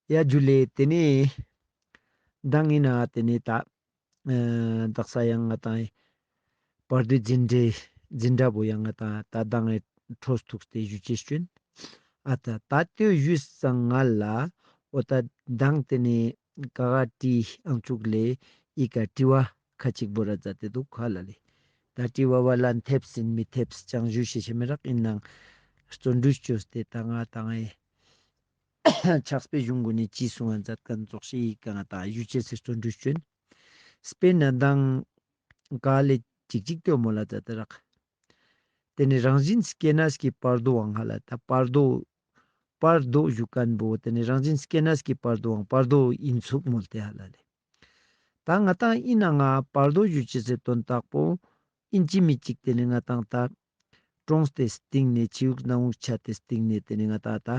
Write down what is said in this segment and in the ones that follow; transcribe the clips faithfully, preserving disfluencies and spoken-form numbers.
ཡ་ཇུ་ལེ། ཏེ་ནེ་མདང་ཨིན་ན་ཏེ་ནེ་ད་ཨ་དག་ས་ཡང་ང་ཏང་བར་དོའི་འཛིན་གྲྭ་འཛིན་གྲྭ་བོ་ཡང་ང་ཏང་ད་མདང་ཨེ་འཕྲོས་ཐུགས་ཏེ་ཞུ་ཅེས་ཅོ་ཨིན། ཨ་ད་ད་ལྟོས་ཞུས་སང་ང་ལ་འོ་ད་མདང་ཏེ་ནེ་ཀ་ག་ཏི་ཨང་ཚུགས་ལེ་ཨི་ཀ་དྲི་བ་ཁ་ཅིག་བོར་ར་མཛད་དེ་འདུག་ཧ་ལ་ལེ། ད་དྲི་བ་བ་ལན་ཐེབས་ཨིན་མི་ཐེབས་ཅང་ཞུ་ཤེས་ཤེས་མི་རག། ཨིན་ནའང་བརྩོན་འགྲུས་ཅོས་ཏེ་ད་ང་ཏང་ཨེ་ཕྱག་དཔེ་གཞུང་གུན་ནེ་ཅི་གསུང་ང་མཛད་ཁན་ཙོགས་ཤིག་ག་ང་ཏང་ཞུ་ཅེས་སི་བརྩོན་འགྲུས་ཅོ་ཨིན། དཔེར་ན་མདང་ག་ལེ་ཅིག་ཅིག་ལྟོས་མོལ་ལ་མཛད་དེ་རག། ཏེ་ནེ་རང་བཞིན་སྐྱེ་གནས་ཀྱི་བར་དོའང་ཧ་ལ་ད་བར་དོ་བར་དོ་ཞུ་ཁན་བོ་ཏེ་ནེ་རང་བཞིན་སྐྱེ་གནས་ཀྱི་བར་དོའང་བར་དོ་ཨིན་ཚུགས་མོལ་ཏེ་ཧ་ལ་ལེ། ད་ང་ཏང་ཨིན་ན་ང་བར་དོ་ཞུ་ཅེས་སི་དོན་དག་པོ་ཨིན་ཅི་མི་ཅིག་ཏེ་ནེ་ང་ཏང་ད་གྲོངས་ཏེ་སྟིང་ནེ་ཕྱི་དབུགས་ནང་དབུགས་ཆད་དེ་སྟིང་ནེ་ཏེ་ནེ་ང་ཏང་ད་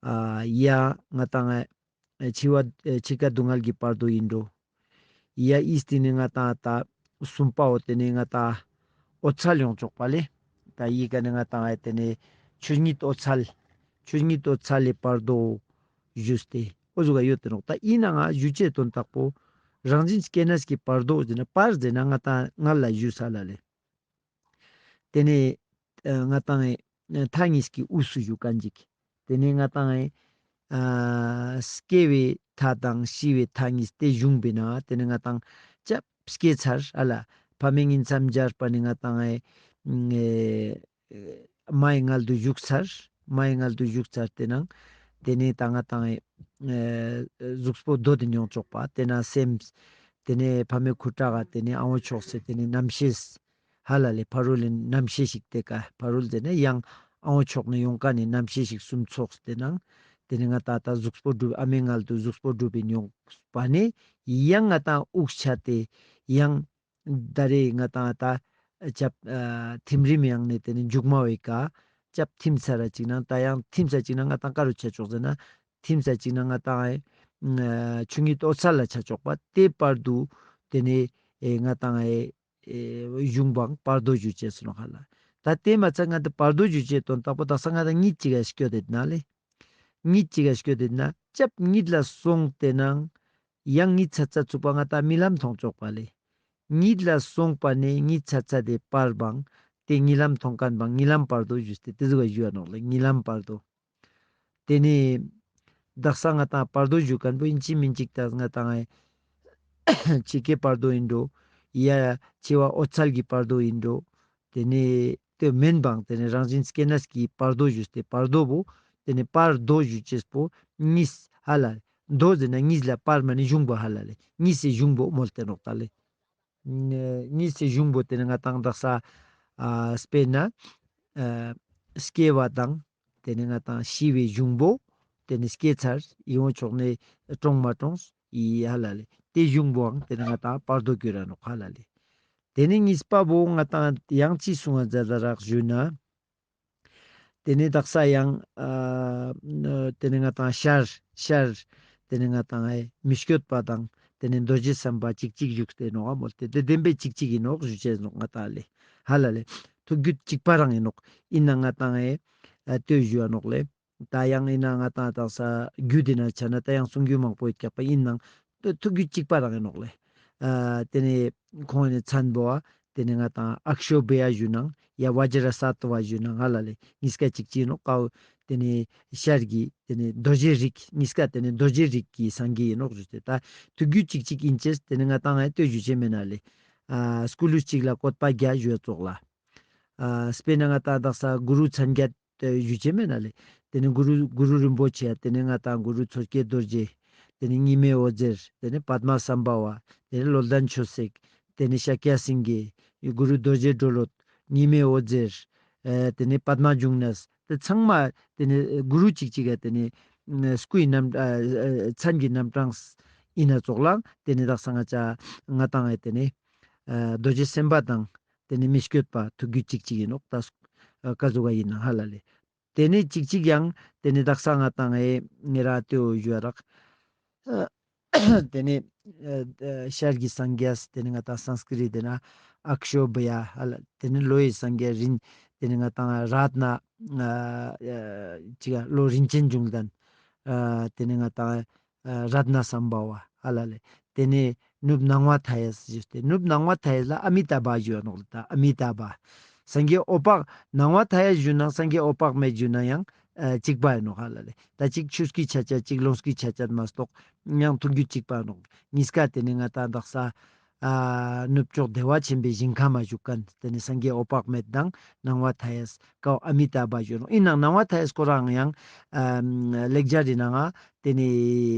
ཨ་ཡ་ང་ཏང་ཨ་འཆི་བ་ཨ་འཆི་ཁ་སྡུག་བསྔལ་གྱི་བར་དོ་ཨིན་འགྲོ། ཡ་ཨི་སྟིང་ནེ་ང་ཏང་ད་གསུམ་པའོ་ཏེ་ནེ་ང་ཏང་འོད་གསལ་ཡོང་ཆོག་པ་ལེ། ད་ཡི་ག་ནེ་ང་ཏང་ཨ་ཏེ་ནེ་ཆོས་ཉིད་འོད་གསལ་ཆོས་ཉིད་འོད་གསལ་ལི་བར་དོ་ཞུས་ཏེ་འོ་ཟུག་ག་ཡོད་དེ་ནོག། ད་ཨིན་ན་ང་ཞུ་ཅེས་དོན་དག་པོ་རང་བཞིན་སྐྱེ་གནས་ཀྱི་བར་དོ་ཟེར་ན་བར་ཟེར་ན་ང་ཏང་ང་ལ་ཞུས་ས་ལ་ལེ། ཏེ་ནེ་ཨ་ང་ཏང་ཨེ་མཐའ་གཉིས་ཀྱི་དབུས་སུ་ཞུ་ཁན་ཅིག། ཏེ་ནེ་ང་ཏང་ཨེ་ཨ་སྐྱེ་བའི་མཐའ་དང་ཤི་བའི་མཐའ་གཉིས་ཏེ་བྱུང་བས་ན་ཏེ་ནེ་ང་ཏང་ཅབ་སྐྱེ་ཚར་ཨ་ལ་ཕ་མའི་ཉིང་མཚམས་སྦྱར་བ་ནེ་ང་ཏང་ཨེ་ཨེ་མའི་མངལ་དུ་ཞུགས་ཚར། མའི་མངལ་དུ་ཞུགས་ཚར་ཏེ་ནང་ཏེ་ནེ་ད་ང་ཏང་ཨེ་གཟུགས་པོ་རྡོ་ཏེ་མྱོང་ཆོག་པ་ཏེ་ན་སེམས་ཏེ་ནེ་ཕ་མའི་ཁུ་ཁྲག་ག་ཏེ་ནེ་ཨ་བོ་ཕྱོགས་སེ་ཏེ་ནེ་རྣམ་ཤེས་ཧ་ལ་ལེ་ཕ་རོལ་ལེ་རྣམ་ཤེས་ཤིག་ཏེ་ཀ་ཕ་རོལ་ཏེ་ནེ་ཡང་ཨ་བོ་ཕྱོགས་ནེ་ཡོང་ཀ་ནེ་རྣམ་ཤེས་ཤིག་གསུམ་ཚོགས་ཏེ་ནང་ཏེ་ནེ་ང་ཏང་ད་གཟུགས་པོ་གྲུབ་ཨ་མའི་མངལ་དུ་གཟུགས་པོ་གྲུབ་པའི་མྱོང་པ་ནེ་ཡང་ང་ཏང་དབུགས་ཆད་དེ་ཡང་ད་རེས་ང་ཏང་ད་ཅབ་ཨ་ཐིམ་རིམ་ཡང་ནེ་ཏེ་ནེ་མཇུག་མ་བའི་ཀ་ཅབ་ཐིམ་ཚར་ར་ཅིག་ནང་ད་ཡང་ཐིམ་ཚར་ཅིག་ནང་ང་ཏང་ཀ་རུ་ཆ་ཆོག་ཟེར་ན་ཐིམ་ཚར་ཅིག་ནང་ང་ཏང་ཨེ་ཆོས་ཉིད་འོད་གསལ་ལ་ཆ་ཆོག་པ་ཏེ་བར་དུ་ཏེ་ནེ་ཨེ་ང་ཏང་ཨེ་ཨེ་གཞུང་བའང་བར་དོ་ཞུ་ཅེས་སོ་ནོག་ཧ་ལ། ད་ཏེ་མ་ཚད་ང་ཏང་བར་དོ་ཞུ་ཅེས་དོན་དག་པོ་དག་ས་ང་ཏང་གཉིད་ཅིག་ག་སྐྱོད་དེ་ན་ལེ། གཉིད་ཅིག་ག་སྐྱོད་དེ་ན་ཅབ་གཉིད་ལ་སོང་སྟེ་ནང་ཡང་གཉིད་ཚ་ཚ་ཚུགས་པ་ང་ཏང་རྨི་ལམ་མཐོང་ཆོག་པ་ལེ། གཉིད་ལ་སོང་པ་ནེ་གཉིད་ཚ་ཚ་དེ་བར་བའང་ཏེ་རྨི་ལམ་མཐོང་ཁན་བའང་རྨི་ལམ་བར་དོ་ཞུས་ཏེ་ཏེ་ཟུག་ག་ཞུ་བ་ནོག་ལེ་རྨི་ལམ་བར་དོ། ཏེ་ནེ་དག་ས་ང་ཏང་བར་དོ་ཞུ་ཁན་བོ་ཨིན་ཅི་མིན་ཅིག་ད་ང་ཏང་ཨེ་འཆི་ཁའི་བར་དོ་ཨིན་འགྲོ། ཡ་འཆི་བ་འོད་གསལ་གྱི་བར་དོ་ཨིན་འགྲོ། ཏེ་ནེ་ཏེ་མེན་པའང་ཏེ་ནེ་རང་བཞིན་སྐྱེ་གནས་ཀྱི་བར་དོ་ཞུས་ཏེ་བར་དོ་བོ་ཏེ་ནེ་བར་དོ་ཞུ་ཅེས་པོ་གཉིས་ཧ་ལ་ལེ། དོ་ཟེར་ན་གཉིས་ལ་བར་མ་ནེ་གཞུང་བོ་ཧ་ལ་ལེ་གཉིས་སི་གཞུང་བོ་མོལ་ཏེ་ནོག་ད་ལེ། གཉིས་སི་གཞུང་བོ་ཏེ་ནེ་ང་ཏང་དག་ས་ཨ་དཔེར་ན་ཨ་སྐྱེ་བ་དང་ཏེ་ནེ་ང་ཏང་ཤི་བའི་གཞུང་བོ་ཏེ་ནེ་སྐྱེ་ཚར་ཡིད་འོང་ཕྱོགས་ནེ་གྲོངས་མ་གྲོངས་ཡི་ཧ་ལ་ལེ་ཏེ་གཞུང་བོའང་ཏེ་ནེ་ང་ཏང་བར་དོ་གྱུར་ར་ནོག་ཧ་ལ་ལེ། ཏེ་ནེ་གཉིས་པ་བོ་ང་ཏང་ཡང་ཅི་གསུང་ང་མཛད་ད་རག་ཞུ་ན། ཏེ་ནེ་དག་ས་ཡང་ཨ་ཏེ་ནེ་ང་ཏང་ཤར་ཤར་ཏེ་ནེ་ང་ཏང་ཨེ་མི་བསྐྱོད་པ་དང་ཏེ་ནེ་རྡོ་རྗེ་སེམས་དཔའ་ཅིག་ཅིག་བཞུགས་ཏེ་ནོག་མོལ་ཏེ་ཏེ་བདེན་པའི་ཅིག་ཅིག་ཨིན་ནོག་ཞུ་ཅེས་ནོག་ང་ཏང་ལེ་ཧ་ལ་ལེ། ཐུགས་རྒྱུད་གཅིག་པ་རང་ཨིན་ནོག། ཨིན་ན་ང་ཏང་ཨེ་ཨ་ལྟོས་ཞུ་བ་ནོག་ལེ། ད་ཡང་ཨིན་ན་ང་ཏང་དག་ས་རྒྱུད་དེ་ན་ཆ་ན་ད་ཡང་གསུང་རྒྱུ་མང་པོ་ཡོད་ཀྱག་པ་ཨིན་ནའང་ཐུགས་རྒྱུད་གཅིག་པ་རང་ཨིན་ནོག་ལེ། ཨ་ཏེ་ནེ་ཁོང་ནི་མཚན་བོ་ཨ་ཏེ་ནེ་ང་ཏང་ཨཀ་ཤོ་བྷྱ་ཞུ་ནང་ཡ་བཛྲ་སཏྭ་ཞུ་ནང་ཧ་ལ་ལེ་གཉིས་ཀ་ཅིག་ཅིག་ཨིན་ནོག་ཀའོ། ཏེ་ནེ་ཤར་གྱི་ཏེ་ནེ་རྡོ་རྗེ་རིགས་གཉིས་ཀ་ཏེ་ནེ་རྡོ་རྗེ་རིགས་ཀྱི་སངས་རྒྱས་ཨིན་ནོག་ཞུས་ཏེ་ད་ཐུགས་རྒྱུད་གཅིག་ཅིག་ཨིན་ཅེས་ཏེ་ནེ་ང་ཏང་ཨེ་ལྟོས་ཞུ་ཅེས་མེད་ན་ལེ། ཨ་སྐུ་ལུས་གཅིག་ལ་བཀོད་པ་བརྒྱ་ཞུ་བ་ཙོགས་ལ། ཨ་དཔེར་ན་ང་ཏང་དག་ས་གུ་རུ་མཚན་བརྒྱད་ཞུ་ཅེས་མེད་ན་ལེ། ཏེ་ནེ་གུ་རུ་གུ་རུ་རིན་པོ་ཆེ་ཡ་ཏེ་ནེ་ང་ཏང་གུ་རུ་མཚོ་སྐྱེས་རྡོ་རྗེ། ཏེ་ནེ་ཉི་མའི་འོད་ཟེར། ཏེ་ནེ་པདྨ་སམ་བྷ་ཝ། ཏེ་ནེ་བློ་ལྡན་ཆོས་སྲེག། ཏེ་ནེ་ཤཱཀྱ་སེང་གེ། གུ་རུ་རྡོ་རྗེ་གྲོ་ལོད། ཉི་མའི་འོད་ཟེར། ཨེ་ཏེ་ནེ་པདྨ་འབྱུང་གནས། ཏེ་ཚང་མ་ཏེ་ནེ་གུ་རུ་ཅིག་ཅིག་ག་ཏེ་ནེ་སྐུའི་རྣམ་ཨ་ཨ་མཚན་གྱི་རྣམ་གྲངས་ཨིན་ན་ཙོགས་ལའང་ཏེ་ནེ་དག་ས་ང་ཅ་ང་ཏང་ཨེ་ཏེ་ནེ་ཨ་རྡོ་རྗེ་སེམས་དཔའ་དང་ཏེ་ནེ་མི་བསྐྱོད་པ་ཐུགས་རྒྱུད་གཅིག་ཅིག་ཨིན་ནོག་ད་ཀ་ཟུག་ག་ཨིན་ན་ཧ་ལ་ལེ། ཏེ་ནེ་ཅིག་ཅིག་ཡང་ཏེ་ནེ་དག་ས་ང་ཏང་ཨེ་ཉེ་ར་ཏེའོ་ཞུ་བ་རག། ཏེ་ནེ་ཨ་ཨ་ཤར་གྱི་སངས་རྒྱས་ཏེ་ནེ་ང་ཏང་སཾསྐྲྀཏ་ཏེ་ན་ཨཀ་ཤོ་བྷྱ་ཧ་ལ། ཏེ་ནེ་ལོ་ཡི་སངས་རྒྱས་རིན་ཏེ་ནེ་ང་ཏང་རཏྣ་ཨ་ཨ་ཅིག་ལོ་རིན་ཆེན་འབྱུང་ལྡན། ཨ་ཏེ་ནེ་ང་ཏང་ཨ་རཏྣ་སམ་བྷ་ཝ་ཧ་ལ་ལེ། ཏེ་ནེ་ནུབ་སྣང་བ་མཐའ་ཡས་ཞུས་ཏེ། ནུབ་སྣང་བ་མཐའ་ཡས་ལ་ཨ་མི་ཏཱ་བྷ་ཞུའ་ནོག་ལེ། ད་ཨ་མི་ཏཱ་བྷ། སངས་རྒྱས་འོད་དཔག་སྣང་བ་མཐའ་ཡས་ཞུ་ན་སངས་རྒྱས་འོད་དཔག་མེད་ཞུ་ན་ཡང་ཨ་གཅིག་པ་ཨིན་ནོག་ཧ་ལ་ལེ། ད་གཅིག་ཆོས་ཀྱི་ཆ་བྱད་གཅིག་ལོངས་སྐུའི་ཆ་བྱད་མ་གཏོགས་ཡང་ཐུགས་རྒྱུད་གཅིག་པ་ཨིན་ནོག། གཉིས་ཀ་ཏེ་ནེ་ང་ཏང་དག་ས་ཨ་ནུབ་ཕྱོགས་བདེ་བ་ཆེན་པོའི་ཞིང་ཁམས་མ་བཞུགས་མཁན་ཏེ་ནེ་སངས་རྒྱས་འོད་དཔག་མེད་དང་སྣང་བ་མཐའ་ཡས་ཀའོ་ཨ་མི་ཏཱ་བྷ་ཞུའ་ནོག། ཨིན་ནའང་སྣང་བ་མཐའ་ཡས་ཁོ་རང་ཡང་ཨ་ལེགས་སྦྱར་རི་ནང་ང་ཏེ་ནེ་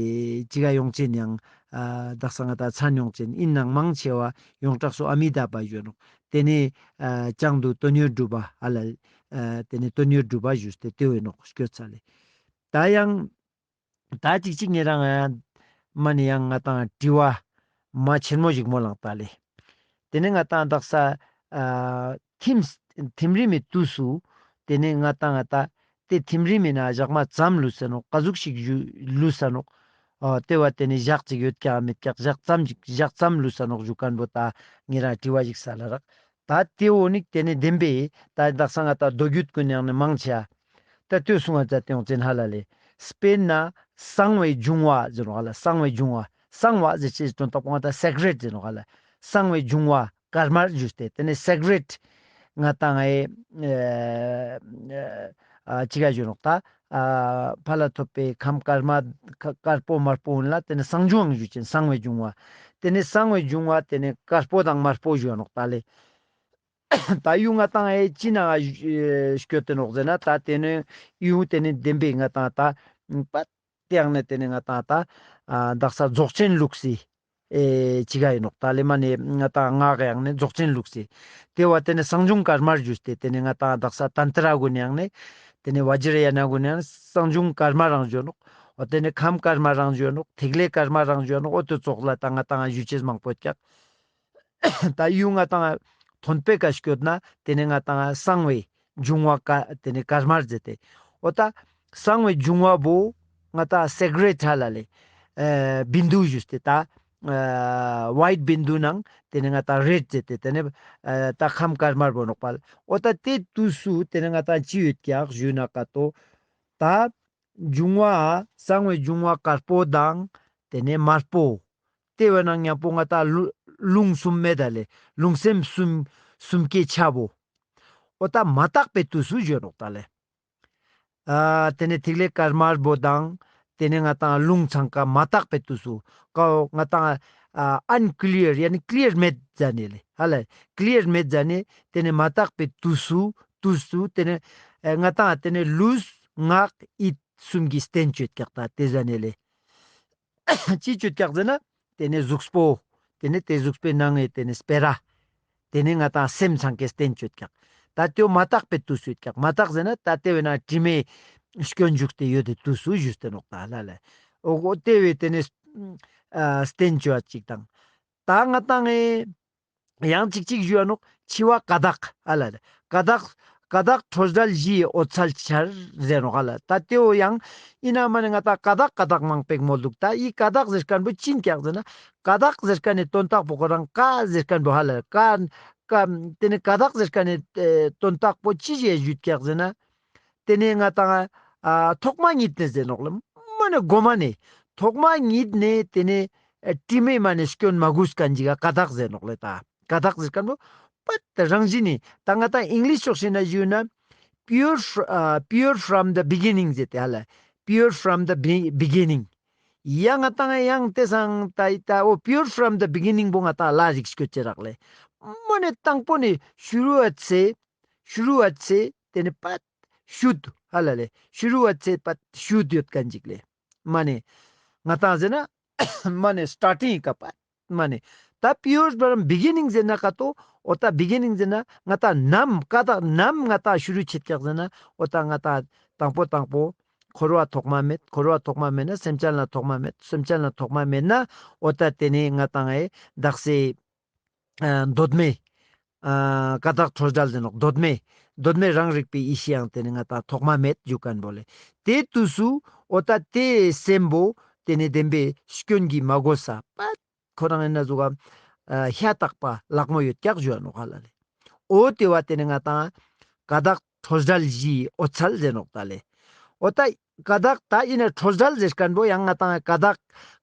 ཅི་ག་ཡོང་ཅེན་ཡང་ཨ་དག་ས་ང་ཏང་མཚན་ཡོང་ཅེན། ཨིན་ནའང་མང་ཆེ་བ་ཡོངས་གྲགས་སུ་ཨ་མི་ཏཱ་བྷ་ཞུའ་ནོག། ཏེ་ནེ་ཨ་བྱང་དུ་དོན་ཡོད་གྲུབ་པ་ཧ་ལ་ལེ། ཨ་ཏེ་ནེ་དོན་ཡོད་གྲུབ་པ་ཞུས་ཏེ་ཏེ་བོ་ཨིན་ནོག་སྐྱོད་ཚར་ལེ། ད་ཡང་ད་ཅིག་ཅིག་ཉེ་རང་ཡང་མ་ནེ་ཡང་ང་ཏང་དྲི་བ་མ་ཆེན་མོ་ཞིག་མོལ་ལང་ད་ལེ། ཏེ་ནེ་ང་ཏང་དག་ས་ཨ་ཐིམ་ཐིམ་རིམ་མི་དུས་སུ་ཏེ་ནེ་ང་ཏང་ང་ཏང་ཏེ་ཐིམ་རིམ་མི་ན་ཞག་མ་ཙམ་ལུས་ས་ནོག། ག་ཟུག་ཞིག་ཞུ་ལུས་ས་ནོག། ཨ་ཏེ་བ་ཏེ་ནེ་ཞག་ཅིག་ཡོད་ཀྱག་མེད་ཀྱག། ཞག་ཙམ་ཞིག་ཞག་ཙམ་ལུས་ས་ནོག་ཞུ་མཁན་བོ་ད་ཉེ་རང་དྲི་བ་ཞིག་ས་ལ་རག། ད་ཏེ་བོ་ནི་ཏེ་ནེ་བདེན་པའི་ད་དག་ས་ང་ཏང་མདོ་རྒྱུད་ཀུན་ནང་ནེ་མང་ཆེ་ད་ལྟོས་སོང་བ་ཛད་དེ་ཡོང་ཅེན་ཧ་ལ་ལེ། སྤེར་ན་གསང་བའི་འབྱུང་བ་ཟེར་ནོག་ཧ་ལ། གསང་བའི་འབྱུང་བ། གསང་བ་ཟེར་ཅེས་དོན་དག་པོ་ང་ཏང་སེ་ཀྲེཊ་ཟེར་ནོག་ཧ་ལ། གསང་བའི་འབྱུང་བ་དཀར་དམར་ཞུས་ཏེ་ཏེ་ནེ་སེ་ཀྲེཊ་ང་ཏང་ཨེ་ཨ་ཅི་ག་ཞུ་ནོག་ད་ཨ་ཕ་ལ་ཐོབ་པའི་ཁམས་དཀར་དམར་དཀར་པོ་དམར་པོ་ཀུན་ལ་ཏེ་ནེ་གསང་འབྱུང་ཞུ་ཅེན། གསང་བའི་འབྱུང་བ། ཏེ་ནེ་གསང་བའི་འབྱུང་བ་ཏེ་ནེ་དཀར་པོ་དང་དམར་པོ་ཞུའ་ནོག་ད་ལེ། ད་ཡུལ་ང་ཏང་ཨེ་ཅི་ནང་ང་སྐྱོད་དེ་ནོག་ཟེར་ན་ད་ཏེ་ནེ་ཡུལ་ཏེ་ནེ་བདེན་པའི་ང་ཏང་ད་པ་ཏེ་ཡང་ནེ་ཏེ་ནེ་ང་ཏང་ད་ཨ་དག་ས་རྫོགས་ཆེན་ལུགས་སི་ཨེ་ཅི་ག་ཨིན་ནོག་ད་ལེ། མ་ནེ་ང་ཏང་ངག་ཡང་ནེ་རྫོགས་ཆེན་ལུགས་སི་ཏེ་བ་ཏེ་ནེ་གསང་འབྱུང་དཀར་དམར་ཞུས་ཏེ་ཏེ་ནེ་ང་ཏང་དག་ས་ཏན་ཏྲ་གུན་ཡང་ནེ་ཏེ་ནེ་བཛྲ་ཡ་ན་གུན་ཡང་གསང་འབྱུང་དཀར་དམར་རང་ཞུའ་ནོག། འོ་ཏེ་ནེ་ཁམས་དཀར་དམར་རང་ཞུའ་ནོག། ཐིག་ལེ་དཀར་དམར་རང་ཞུའ་ནོག། འོ་ཏེ་ཙོགས་ལ་ད་ང་ཏང་ཞུ་ཅེས་མང་པོ་ཀྱག། ད་ཡུལ་ང་ཏང་ཐོན་པའི་ཀ་སྐྱོད་ན་ཏེ་ནེ་ང་ཏང་གསང་བའི་འབྱུང་བ་ཀ་ཏེ་ནེ་དཀར་དམར་ཟེར་ཏེ། འོ་ད་གསང་བའི་འབྱུང་བ་བོ་ང་ཏང་སེ་ཀྲེཊ་ཧ་ལ་ལེ། ཨ་བིན་དུ་ཞུས་ཏེ་ད་ཨ་ཝའིཊ་བིན་དུ་ནང་ཏེ་ནེ་ང་ཏང་རེཌ་ཟེར་ཏེ་ཏེ་ནེ་ཨ་ད་ཁམས་དཀར་དམར་བོ་ནོག་པ་ལེ། འོ་ད་ཏེ་དུས་སུ་ཏེ་ནེ་ང་ཏང་ཅི་ཡོད་ཀྱག་ཞུས་ན་ཀ་ཏོ། ད་འབྱུང་བ་གསང་བའི་འབྱུང་བ་དཀར་པོ་དང་ཏེ་ནེ་དམར་པོ། ཏེ་བོའི་ནང་ཉམ་པོ་ང་ཏང་ལུ་ལུང་གསུམ་མེད་ད་ལེ། ལུང་སེམས་གསུམ་གསུམ་ཀའི་ཆ་བོ། འོ་ད་མ་དག་པའི་དུས་སུ་ཞུའ་ནོག་ད་ལེ། ཨ་ཏེ་ནེ་ཐིག་ལེ་དཀར་དམར་བོ་དང་ཏེ་ནེ་ང་ཏང་ལུང་ཚང་ཀ་མ་དག་པའི་དུས་སུ་ཀའོ་ང་ཏང་ཨ་ཨན་ཀླི་ཡར་ཡ་ནི་ཀླི་ཡར་མེད་ཟ་ནེ་ལེ་ཧ་ལ། ཀླི་ཡར་མེད་ཟ་ནེ་ཏེ་ནེ་མ་དག་པའི་དུས་སུ་དུས་སུ་ཏེ་ནེ་ཨ་ང་ཏང་ཏེ་ནེ་ལུས་ངག་ཡིད་གསུམ་གྱི་རྟེན་ཅོད་ཀྱག་ད་ཏེ་ཟ་ནེ་ལེ། ཅི་ཅོད་ཀྱག་ཟེར་ན། ཏེ་ནེ་གཟུགས་པོ། ཏེ་ནེ་ཏེ་གཟུགས་པོའི་ནང་ངི་ཏེ་ནེ་སྤེ་ར། ཏེ་ནེ་ང་ཏང་སེམས་ཚང་ཀའི་རྟེན་ཅོད་ཀྱག། ད་ཏེའོ་མ་དག་པའི་དུས་སུ་ཡོད་ཀྱག། མ་དག་ཟེར་ན་ད་ཏེ་བོའི་ནང་དྲི་མའི་སྐྱོན་འཇུག་སྟེ་ཡོད་དེ་དུས་སུ་ཞུས་ཏེ་ནོག་ད་ལ་ལེ། འོ་འོ་ཏེ་བོའི་ཏེ་ནེ་ཨ་རྟེན་ཅོ་བ་ཅིག་དང་། ད་ང་ཏང་ངི་ཡང་ཅིག་ཅིག་ཞུའ་ནོག། འཆི་བ་ཀ་དག་ཨ་ལ་ལེ། ཀ་དག་ཀ་དག་ཁྲོ་རྒྱལ་བཞི་ཡི་འོད་གསལ་འཆར་ཟེར་ནོག་ཨ་ལ། ད་ཏེའོ་ཡང་ཨིན་ན་མ་ནེ་ང་ཏང་ཀ་དག་ཀ་དག་མང་པོ་མོལ་དུག། ད་འི་ཀ་དག་ཟེར་ཁན་བོ་ཅི་ཨིན་ཀྱག་ཟེར་ན། ཀ་དག་ཟེར་ཁན་ནི་དོན་དག་པོ་ཁོ་རང་ཀ་ཟེར་ཁན་བོ་ཧ་ལ་ཀ་ཀ་ཏེ་ནེ་ཀ་དག་ཟེར་ཁན་ནི་ཨེ་དོན་དག་པོ་ཅི་ཞིག་ཞུས་ཀྱག་ཟེར་ན། ཏེ་ནེ་ང་ཏང་ཨ་ཐོག་མ་ཉིད་ནས་ཟེར་ནོག་ལེ། མ་ནེ་གོ་མ་ནེ་ཐོག་མ་ཉིད་ནས་ཏེ་ནེ་ཨ་དྲི་མའི་མ་ནེ་སྐྱོན་མ་གོས་ཁན་ཅིག་ག་ཀ་དག་ཟེར་ནོག་ལེ། ད་ཀ་དག་ཟེར་ཁན་བོ་པད་རང་བཞིན་ནི། ད་ང་ཏང་ཨིང་ལིཤ་ཕྱོགས་ཤིག་ན་ཞུས་ན་pure fr- ཨ་pure from the beginning ཟེར་ཏེ་ཧ་ལ། Pure from the be- beginning. ཡ་ང་ཏང་ཡང་ཏེ་སང་ད་ད་འོ་pure from the beginning བོ་ང་ཏང་ལ་རིགས་སྐྱོད་ཅེས་རག་ལེ། མ་ནེ་དང་པོ་ནེ་ཤུ་རུ་ཨ་ཚེ་ཤུ་རུ་ཨ་ཚེ་ཏེ་ནེ་པད་ཤུད་ཧ་ལ་ལེ། ཤུ་རུ་ཨ་ཚེ་པད་ཤུད་ཡོད་ཁན་ཅིག་ལེ། མ་ནེ་ང་ཏང་ཟེར་ན་མ་ནེ་སི་ཊར་ཊིང་ཀ་པད་མ་ནེ་ད་pure from beginning ཟེར་ན་ཀ་ཏོ། འོ་ད་beginning ཟེར་ན་ང་ཏང་ནམ་ཀ་ཏག་ནམ་ང་ཏང་ཤུ་རུ་ཆེད་ཀྱག་ཟེར་ན། འོ་ད་ང་ཏང་དང་པོ་དང་པོ་འཁོར་བ་ཐོག་མ་མེད། འཁོར་བ་ཐོག་མ་མེད་ན་སེམས་ཅན་ལ་ཐོག་མ་མེད། སེམས་ཅན་ལ་ཐོག་མ་མེད་ན་འོ་ད་ཏེ་ནེ་ང་ཏང་ཨེ་དག་ས་ཨ་གདོད་མའི་ཨ་ཀ་དག་ཁྲོ་རྒྱལ་ཟེར་ནོག། གདོད་མའི་གདོད་མའི་རང་རིག་པའི་ཡེ་ཤེས་ཡང་ཏེ་ནེ་ང་ཏང་ཐོག་མ་མེད་ཞུ་ཁན་བོ་ལེ། ཏེ་དུས་སུ་འོ་ད་ཏེ་སེམས་པོ་ཏེ་ནེ་བདེན་པའི་སྐྱོན་གྱིས་མ་གོས་ས་པད་ཁོ་རང་ཨིན་ན་ཟུག་ག་ཨ་ཤ་སྟག་པ་ལག་མོ་ཡོད་ཀྱག་ཞུའ་ནོག་ཧ་ལ་ལེ། འོ་ཏེ་བ་ཏེ་ནེ་ང་ཏང་ཀ་དག་ཁྲོ་རྒྱལ་བཞི་ཡི་འོད་གསལ་ཟེར་ནོག་ད་ལེ། འོ་ད་ ཀ་དག་ད་ཡིན་ན་ཁྲོ་བྲལ་ཟེར་མཁན་པོ་ཡང་ང་ཏང་ཀ་དག་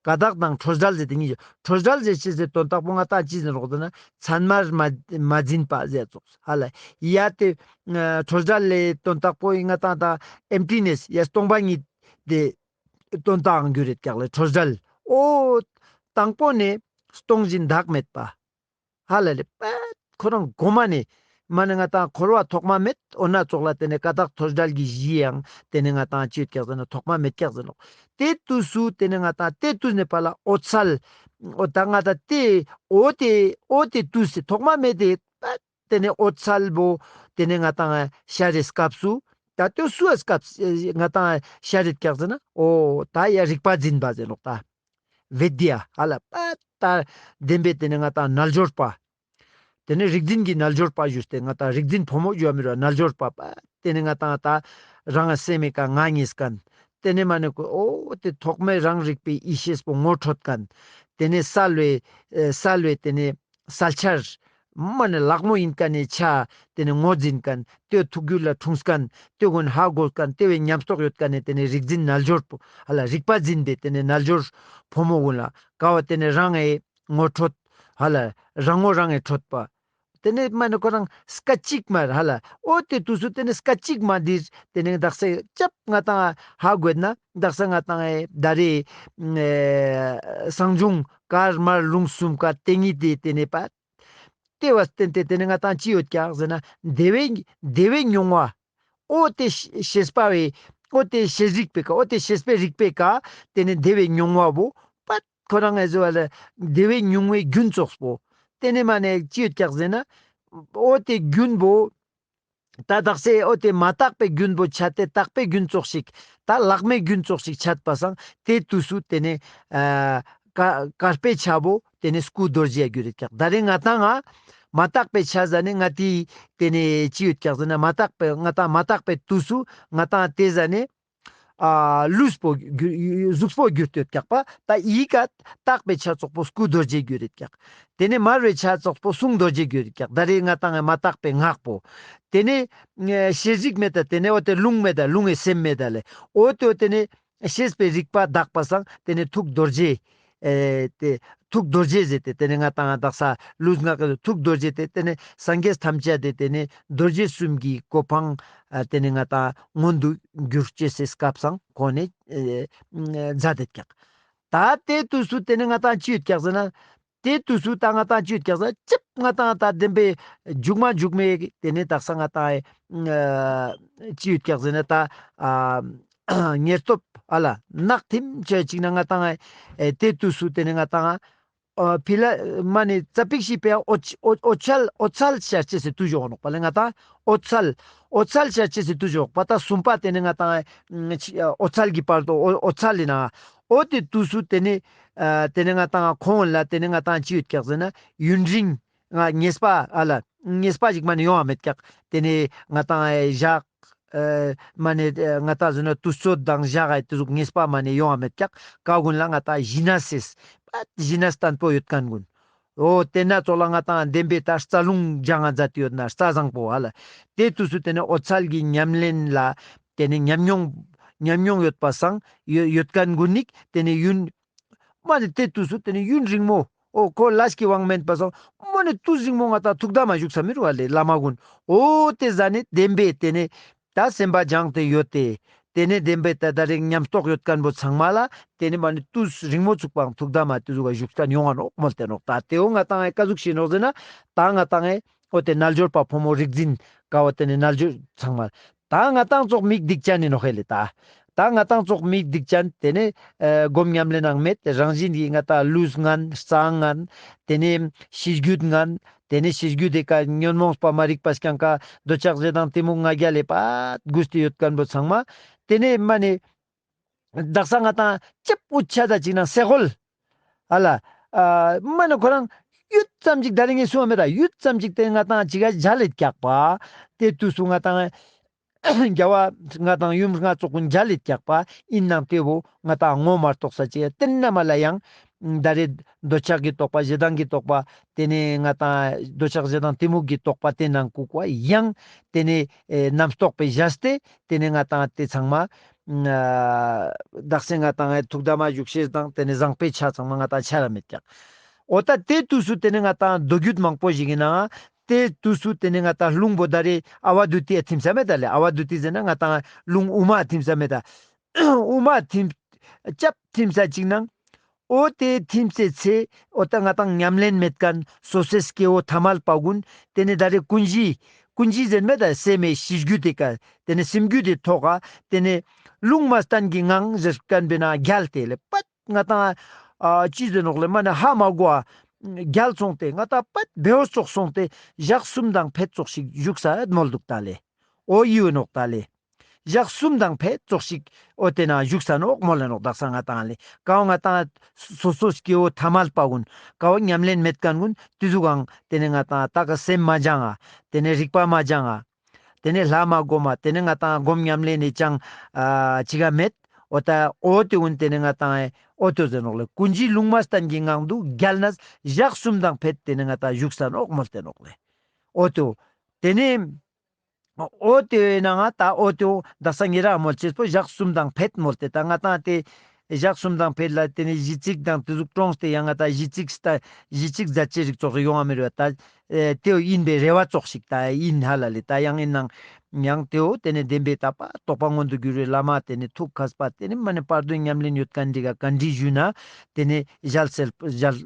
ཀ་དག་དང་ཁྲོ་བྲལ་ཟེར་ཏེ་གཉིས་ཡོད། ཁྲོ་བྲལ་ཟེར་ཅེས་ཟེར་དོན་དག་པོ་ང་ཏང་ཅི་ཟེར་རོགས་ཟེར་ན་མཚན་མར་མ་མ་འཛིན་པ་ཟེར་ཙོགས་ཧ་ལ། ཡ་དེ་ཁྲོ་བྲལ་ལེ་དོན་དག་པོ་ཡིན་ང་ཏང་ད་ཨེམ་ཊི་ནེས་ཡ་སྟོང་པ་ཉིད་དེ་དོན་དག་འགྱུར་རེད་ཀྱག་ལེ་ཁྲོ་བྲལ། ཨོ་དང་པོ་ནས་སྟོང་ཞིང་བདག་མེད་པ། ཧ་ལ་ལེ་པད་ཁོ་རང་གོ་མ་ནས་མ་ནི་ང་ཏང་འཁོར་བ་ཐོག་མ་མེད་འོ་ན་ཙོགས་ལ་དེ་ནས་ཀ་དག་ཁྲོ་བྲལ་གྱི་གཞི་ཡང་དེ་ནས་ང་ཏང་ཅི་ཡོད་ཀྱག་ཟེར་ན་ཐོག་མ་མེད་ཀྱག་ཟེར་ནོག། དེ་དུས་སུ་དེ་ནས་ང་ཏང་དེ་དུས་ནས་པ་ལ་འོད་གསལ། འོ་ད་ང་ཏང་དེ་འོ་དེ་འོ་དེ་དུས་སུ་ཐོག་མ་མེད་དེ་པད་དེ་ནས་འོད་གསལ་བོ་དེ་ནས་ང་ཏང་ཤར་རེ་སྐབས་སུ་ད་དེ་སུ་སྐབས་ང་ཏང་ཤར་རེ་ཀྱག་ཟེར་ན་འོ་ད་ཡ་རིག་པ་འཛིན་པ་ཟེར་ནོག་ད། བི་དི་ཡ་ཧ་ལ་པད་ད་བདེན་པའི་དེ་ནས་ང་ཏང་རྣལ་འབྱོར་པ། དེ་ནས་རིག་འཛིན་གྱི་རྣལ་འབྱོར་པ་ཞུས་ཏེ་ང་ཏང་རིག་འཛིན་ཕོ་མོ་ཞུ་བ་མི་རུ་རྣལ་འབྱོར་པ་པད་དེ་ནས་ང་ཏང་ད་རང་སེམས་མེད་ཀ་ང་ཉིད་མཁན། དེ་ནས་མ་ནི་ཁོ་ཨོ་དེ་ཐོག་མའི་རང་རིག་པའི་ཡེ་ཤེས་པོ་ངོ་འཕྲོད་མཁན། དེ་ནས་གསལ་བའི་ཨེ་གསལ་བའི་དེ་ནས་གསལ་ཆར། མ་ནི་ལག་མོ་ཡིན་མཁན་ནས་ཆ་དེ་ནས་ངོ་འཛིན་མཁན་དེ་ཐུགས་རྒྱུད་ལ་འཁྲུངས་མཁན་དེ་ཀུན་ཧ་གོ་མཁན་དེ་བས་ཉམས་རྟོགས་ཡོད་མཁན་ནས་དེ་ནས་རིག་འཛིན་རྣལ་འབྱོར་པོ་ཧ་ལ་རིག་པ་འཛིན་པའི་དེ་ནས་རྣལ་འབྱོར་ཕོ་མོ་ཀུན་ལ་ཀ་བ་དེ་ནས་རང་ངི་ངོ་འཕྲོད་ཧ་ལ་རང་ངོ་རང་ངི་འཕྲོད་པ། དེ་ནས་མ་ནི་ཁོ་རང་སྐད་ཅིག་མ་ཧ་ལ་ཨོ་དེ་དུས་སུ་དེ་ནས་སྐད་ཅིག་མ་འདིར་དེ་ནས་དག་ས་ཅབ་ང་ཏང་ཧ་གོ་ན་དག་ས་ང་ཏང་ཨེ་ད་རེ་ཨེ་གསང་འབྱུང་དཀར་དམར་རླུང་གསུམ་ཀ་དེ་ཉིད་དེ་དེ་ནས་པ། དེ་བ་བརྟེན་ཏེ་དེ་ནས་ང་ཏང་ཅི་ཡོད་ཀྱག་ཟེར་ན་བདེ་བའི་བདེ་བའི་མྱོང་བ། ཨོ་དེ་ཤེས་པ་བའི་ཨོ་དེ་ཤེས་རིག་པའི་ཀ་ཨོ་དེ་ཤེས་པའི་རིག་པའི་ཀ་དེ་ནས་བདེ་བའི་མྱོང་བ་བོ་པད་ཁོ་རང་ཨེ་ཟོ་བ་ལ་བདེ་བའི་མྱོང་བའི་རྒྱུན་ཙོགས་པོ། དེ་ནས་མ་ནས་ཅི་ཡོད་ཀྱག་ཟེར་ན་ཨོ་དེ་རྒྱུན་བོ། ད་དག་ས་ཨོ་དེ་མ་དག་པའི་རྒྱུན་པོ་ཆད་དེ་དག་པའི་རྒྱུན་ཙོགས་ཤིག་ད་ལག་མེད་རྒྱུན་ཙོགས་ཤིག་ཆད་པ་སང་དེ་དུས་སུ་དེ་ནས་ཨ་ཀ་དཀར་པོའི་ཆ་བོ་དེ་ནས་སྐུ་རྡོ་རྗེ་གྱུར་རེད་ཀྱག། ད་རེས་ང་ཏང་ང་མ་དག་པའི་ཆ་ཟ་ནས་ང་ཏི་དེ་ནས་ཅི་ཡོད་ཀྱག་ཟེར་ན་མ་དག་པའི་ང་ཏང་མ་དག་པའི་དུས་སུ་ང་ཏང་དེ་ཟ་ནས་ཨ་ལུས་པོ་གྱུར་གཟུགས་པོ་གྱུར་ཏེ་ཡོད་ཀྱག་པ། ད་ཡི་ག་དག་པའི་ཆ་ཙོགས་པོ་སྐུ་རྡོ་རྗེ་གྱུར་རེད་ཀྱག། དེ་ནས་མར་བའི་ཆ་ཙོགས་པོ་གསུང་རྡོ་རྗེ་གྱུར་རེད་ཀྱག། ད་རེས་ང་ཏང་ང་མ་དག་པའི་ངག་པོ། དེ་ནས་ཨེ་ཤེས་རིག་མེད་ད་དེ་ནས་འོ་དེ་རླུང་མེད་ད་རླུང་ངི་སེམས་མེད་ད་ལེ། འོ་དེ་འོ་དེ་ནས་ཤེས་པའི་རིག་པ་དག་པ་སང་དེ་ནས་ཐུགས་རྡོ་རྗེ། ཨེ་དེ་ཐུགས་རྡོ་རྗེ་ཟེར་ཏེ་དེ་ནས་ང་ཏང་ང་དག་ས་ལུས་ངག་གི་ཐུགས་རྡོ་རྗེ་དེ་དེ་ནས་སངས་རྒྱས་ཐམས་ཅད་དེ་དེ་ནས་རྡོ་རྗེ་གསུམ་གྱི་གོ་འཕང་ཨ་དེ་ནས་ང་ཏང་མངོན་དུ་གྱུར་ཅེས་སི་སྐབས་སང་ཁོང་ནས་ཨེ་མཛད་དེ་ཀྱག། ད་དེ་དུས་སུ་དེ་ནས་ང་ཏང་ཅི་ཡོད་ཀྱག་ཟེར་ན། དེ་དུས་སུ་ད་ང་ཏང་ཅི་ཡོད་ཀྱག་ཟེར་ན་ཅིབ་ང་ཏང་ད་བདེན་པའི་མཇུག་མ་མཇུག་མའི་དེ་ནས་དག་ས་ང་ཏང་ཨ་ཅི་ཡོད་ཀྱག་ཟེར་ན་ད་ཨ་ཉེར་ཐོབ་ཨ་ལ་ནག་ཐིམ་ཆོས་ཅིག་ན་ང་ཏང་ཨ་དེ་དུས་སུ་དེ་ནས་ང་ཏང་ཨ་ཕི་ལ་མ་ནི་ཙ་པིག་ཤི་པའི་འོད་འོད་འོད་ཆལ་འོད་ཆལ་ཤར་ཅེས་སི་དུས་ཞོག་ནོག་པ་ལེ། ང་ཏང་འོད་ཆལ་འོད་ཆལ་ཤར་ཅེས་སི་དུས་ཞོག་པ། ད་གསུམ་པ་དེ་ནས་ང་ཏང་ཨ་འོད་ཆལ་གྱི་བར་དུ་འོད་འོད་ཆལ་ལི་ན་འོ་དེ་དུས་སུ་དེ་ནས་ཨ་དེ་ནས་ང་ཏང་ཁོང་ལ་དེ་ནས་ང་ཏང་ཅི་ཡོད་ཀྱག་ཟེར་ན་ཡུན་རིང་ང་ཉེས་པ་ཨ་ལ་ཉེས་པ་ཞིག་མ་ནི་ཡོང་བ་མེད་ཀྱག། དེ་ནས་ང་ཏང་ཨེ་ཞག་ཨེ་མ་ནི་ཨེ་ང་ཏང་ཟེར་ན་དུས་ཚོད་དང་ཞག་ཨེ་དེ་ཟུག་ཉེས་པ་མ་ནི་ཡོང་བ་མེད་ཀྱག། ཀ་ཀུན་ལ་ང་ཏང་ཞི་གནས་སེ་ཞི་གནས་བརྟན་པོ་ཡོད་མཁན་ཀུན། འོ་དེ་ན་ཙོགས་ལ་ང་ཏང་བདེན་པའི་ད་རྩ་རླུང་སྦྱང་ང་མཛད་དེ་ཡོད་ན་རྩ་བཟང་པོ་ཧ་ལ། དེ་དུས་སུ་དེ་ནས་འོད་གསལ་གྱི་ཉམས་ལེན་ལ་དེ་ནས་ཉམས་མྱོང་ཉམས་མྱོང་ཡོད་པ་སང་ཡོད་ཡོད་མཁན་ཀུན་ནི་དེ་ནས་ཡུན་མ་ནི་དེ་དུས་སུ་དེ་ནས་ཡུན་རིང་མོ་འོ་ཁོ་ལས་ཀྱི་དབང་མེད་པ་སང་མ་ནི་དུས་རིང་མོ་ང་ཏང་ཐུགས་དམ་མ་བཞུགས་ས་མི་རུ་བ་ལེ་བླ་མ་ཀུན། འོ་དེ་ཟ་ནས་བདེན་པའི་དེ་ནས་ད་སེམས་པ་སྦྱངས་ཏེ་ཡོད་དེ། དེ་ནས་བདེན་པའི་ད་ད་རེས་ཉམས་རྟོགས་ཡོད་མཁན་པོ་ཚང་མ་ལ་དེ་ནས་མ་ནི་དུས་རིང་མོ་ཚུགས་པའང་ཐུགས་དམ་མ་དེ་ཟུག་ག་བཞུགས་མཁན་ཡོང་ང་ནོག་མོལ་ཏེ་ནོག། ད་དེ་འོ་ང་ཏང་ཨེ་ཀ་ཟུག་ཤེས་ནོག་ཟེར་ན་ད་ང་ཏང་ཨེ་འོ་དེ་རྣལ་འབྱོར་པ་ཕོ་མོ་རིག་འཛིན་ཀ་བ་དེ་ནས་རྣལ་འབྱོར་ཚང་མ་ད་ང་ཏང་ཙོགས་མིག་སྡིག་ཅན་ནི་ནོག་ཧེ་ལེ། ད་ད་ང་ཏང་ཙོགས་མིག་སྡིག་ཅན་དེ་ནས་ཨེ་སྒོམ་ཉམས་ལེན་ནང་མེད་དེ་རང་བཞིན་གྱི་ང་ཏང་ལུས་ངན་རྩ་ངན་དེ་ནས་ཤེས་རྒྱུད་ངན། དེ་ནས་ཤེས་རྒྱུད་དེ་ཀ་ཉོན་མོངས་པ་མ་རིག་པ་སྐྱང་ཀ་འདོད་ཆགས་ཞེ་སྡང་གཏི་མུག་ང་རྒྱལ་ལས་པ་གུས་ཏེ་ཡོད་མཁན་པོ་ཚང་མ། དེ་ནས་མ་ནི་དག་ས་ང་ཏང་ཅིབ་འུ་ཆ་ད་ཅིག་ན་སེ་གོལ་ཨ་ལ་ཨ་མ་ནི་ཁོ་རང་ཡུད་ཙམ་ཅིག་ད་རིང་ངས་གསུངས་པ་མེད་ད་ཡུད་ཙམ་ཅིག་དེ་ང་ཏང་ཅིག་ག་འཇལ་ལེད་རྒྱག་པ། དེ་དུས་སུ་ང་ཏང་རྒྱལ་བ་ལྔ་དང་ཡུམ་ལྔ་ཙོགས་ཀུན་འཇལ་ལེད་རྒྱག་པ་ཡིན་ནང་དེ་བོ་ང་ཏང་ངོ་མ་རྟོགས་ས་ཅིག་ཡ་དེ་ན་མ་ལ་ཡང་ད་རེས་འདོད་ཆགས་ཀྱི་རྟོག་པ་ཞེ་སྡང་གི་རྟོག་པ་དེ་ནས་ང་ཏང་འདོད་ཆགས་ཞེ་སྡང་གཏི་མུག་གི་རྟོག་པ་དེ་ནང་ཀུག་པ་ཡང་དེ་ནས་ཨེ་རྣམ་རྟོག་པའི་བཞག་སྟེ་དེ་ནས་ང་ཏང་དེ་ཚང་མ་ ཨ་དག་ས་ང་ཏང་ཐུགས་དམ་བཞུགས་ཤེས་དང་ཏེ་ནེ་བཟང་པོའི་ཆ་ཚང་མ་ང་ཏང་ཆ་ར་མེད་ཀྱག། འོ་ད་ཏེ་དུས་སུ་ཏེ་ནེ་ང་ཏང་མདོ་རྒྱུད་མང་པོ་ཞིག་ཨིན་ན་ཏེ་དུས་སུ་ཏེ་ནེ་ང་ཏང་རླུང་བོ་ད་རེ་ཨ་བ་དུ་ཏི་ཨ་ཐིམ་ས་མེད་ད་ལེ། ཨ་བ་དུ་ཏི་ཟེར་ན་ང་ཏང་རླུང་དབུ་མ་ཐིམ་ས་མེད་ད། དབུ་མ་ཐིམ་ཅབ་ཐིམ་ས་ཅིག་ནང་། འོ་ཏེ་ཐིམ་སའི་ཚེ་འོ་ད་ང་ཏང་ཉམས་ལེན་མེད་ཁན་སོ་སོའི་སྐྱེ་བོ་ཐ་མལ་པ་གུན་ཏེ་ནེ་ད་རེ་ཀུན་གཞི་ཀུན་གཞི་ཟེར་མེད་ད་སེམས་མེད་ཤེས་རྒྱུད་དེ་ཀ་ཏེ་ནེ་སེམས་རྒྱུད་དེ་ཐོག་ག་ཏེ་ནེ་རླུང་མ་བསྟན་གྱི་ངང་ཟེར་ཁན་བེ་ན་རྒྱལ་ཏེ་ལེ་པད་ང་ཏང་ཨ་ཅི་ཟེར་ནོག་ལེ་མ་ནེ་ཧ་མ་གོ་ཨ་རྒྱལ་སོང་སྟེ་ང་ཏང་པད་བེའོ་ཙོགས་སོང་སྟེ་ཞག་གསུམ་དང་ཕེད་ཙོགས་ཤིག་བཞུགས་ས་མོལ་དུག་ད་ལེ། འོ་ཡོད་ནོག་ད་ལེ། ཞག་གསུམ་དང་ཕེད་ཙོགས་ཤིག་འོ་ཏེ་ན་བཞུགས་ས་ནོག་མོལ་ལེ་ནོག་དག་ས་ང་ཏང་ལེ། ཀ་བོ་ང་ཏང་སོ་སོ་སྐྱེ་བོ་ཐ་མལ་པ་གུན་ཀ་བོ་ཉམས་ལེན་མེད་ཁན་གུན་ཏེ་ཟུག་གང་ཏེ་ནེ་ང་ཏང་ད་ཀ་སེམས་མ་སྦྱང་ང་ཏེ་ནེ་རིག་པ་མ་སྦྱང་ང་ཏེ་ནེ་ལྷ་མ་སྒོམ་མ་ཏེ་ནེ་ང་ཏང་སྒོམ་ཉམས་ལེན་ནི་ཅང་ཨ་ཅི་ག་མེད། འོ་ད་འོ་ཏེ་གུན་ཏེ་ནེ་ང་ཏང་འོ་ཏེ་ཟེར་ནོག་ལེ། ཀུན་གཞི་རླུང་མ་བསྟན་གྱི་ངང་དུ་རྒྱལ་ནས་ཞག་གསུམ་དང་ཕེད་ཏེ་ནེ་ང་ཏང་བཞུགས་ས་ནོག་མོལ་ཏེ་ནོག་ལེ། འོ་ཏེ་ཏེ་ནེ་འོ་ཏེ་ནང་ང་ད་འོ་ཏེ་དག་ས་ཉེ་རང་མོལ་ཅེས་པོ་ཞག་གསུམ་དང་ཕེད་མོལ་ཏེ་ད་ང་ཏང་ཏེ་ཞག་གསུམ་དང་ཕེད་ལ་ཏེ་ནེ་གཞི་ཚིག་དང་ཏེ་ཟུག་ཀྲོངས་ཏེ་ཡང་ང་ཏང་གཞི་ཚིག་ད་གཞི་ཚིག་ཛད་ཅེས་རིགས་ཙོགས་ཡོང་ང་མི་རུང་བ་ད་ཨེ་ཏེ་ཨིན་པའི་རེ་བ་ཙོགས་ཤིག་ད་ཨིན་ཧ་ལ་ལེ། ད་ཡང་ཨིན་ནང་ཡང་ཏེ་འོ་ཏེ་ནེ་བདེན་པའི་ད་པ་རྟོགས་པ་མངོན་དུ་གྱུར་བའི་བླ་མ་ཏེ་ནེ་ཐུགས་མཁས་པ་ཏེ་ནེ་མ་ནེ་བར་དོའི་ཉམས་ལེན་ཡོད་ཁན་འདི་ག་བཀའ་འདྲི་ཞུས་ན་ཏེ་ནེ་ཞལ་གསལ་ཞལ་